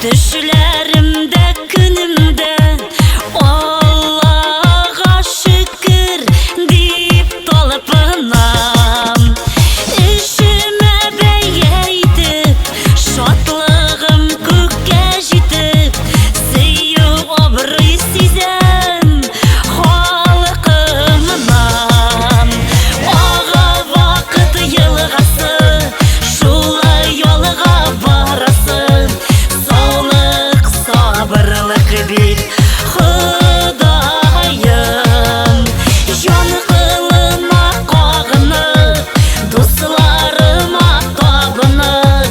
Төшләремдә, көнемдә Аллага шөкер дип талпынам. Эшемә бәя итеп, шатлыгым күккә җитеп, сөю абруй сизәм халкымнан. Ага вакыт елгасы, шулай ялга барасы. Саулык, сабырлык бир, Ходаем. Җан кылыма кагынып, дусларыма табынып,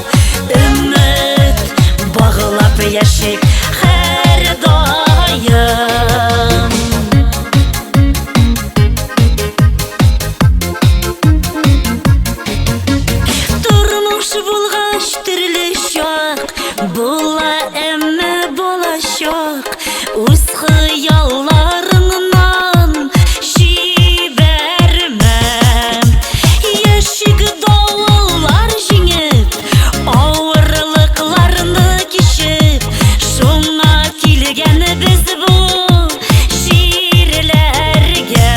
өмет баглап яшик һәрдаим. Тормыш булгач төрле чак була, әмма балачак үз хыялларыңнан җибәрмә. Яшик давыллар җиңеп, авырлыкларны кичеп, шуңа килгәнбез бу җирләргә.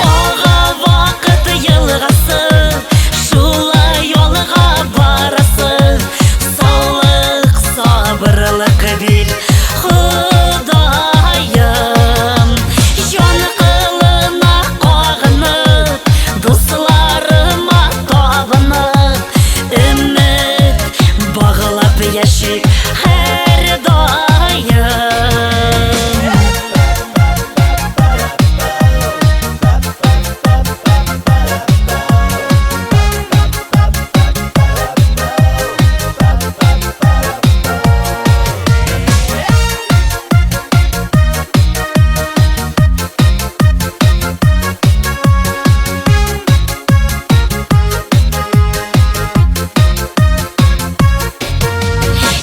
Ага вакыт елгасы, шулай алга барасы. Саулык, сабырлык бир, Ходаем. Җан кылына кагынып, дусларыма табынып, өмет баглап яшик һәрдаим.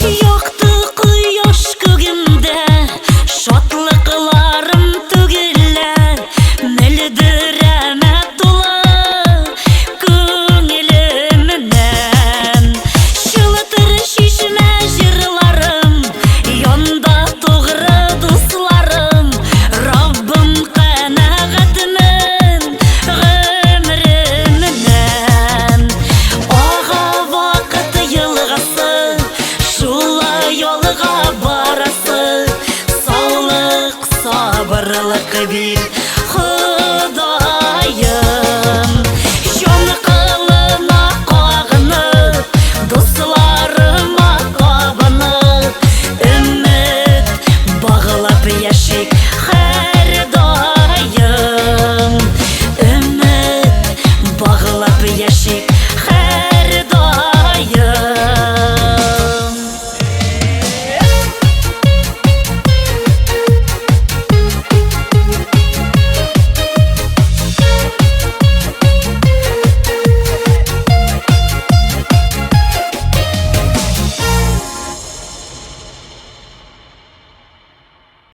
Якты кояш күгемдә, шатлыкларым түгелә, мөлдерәмә тулы күңелемнән. Чылтыр чишмә җырларым, янда тугры дусларым, Раббым канәгатьмен гомеремнән. Ага вакыт елгасы, шулай алга барасы. Саулык, сабырлык бир,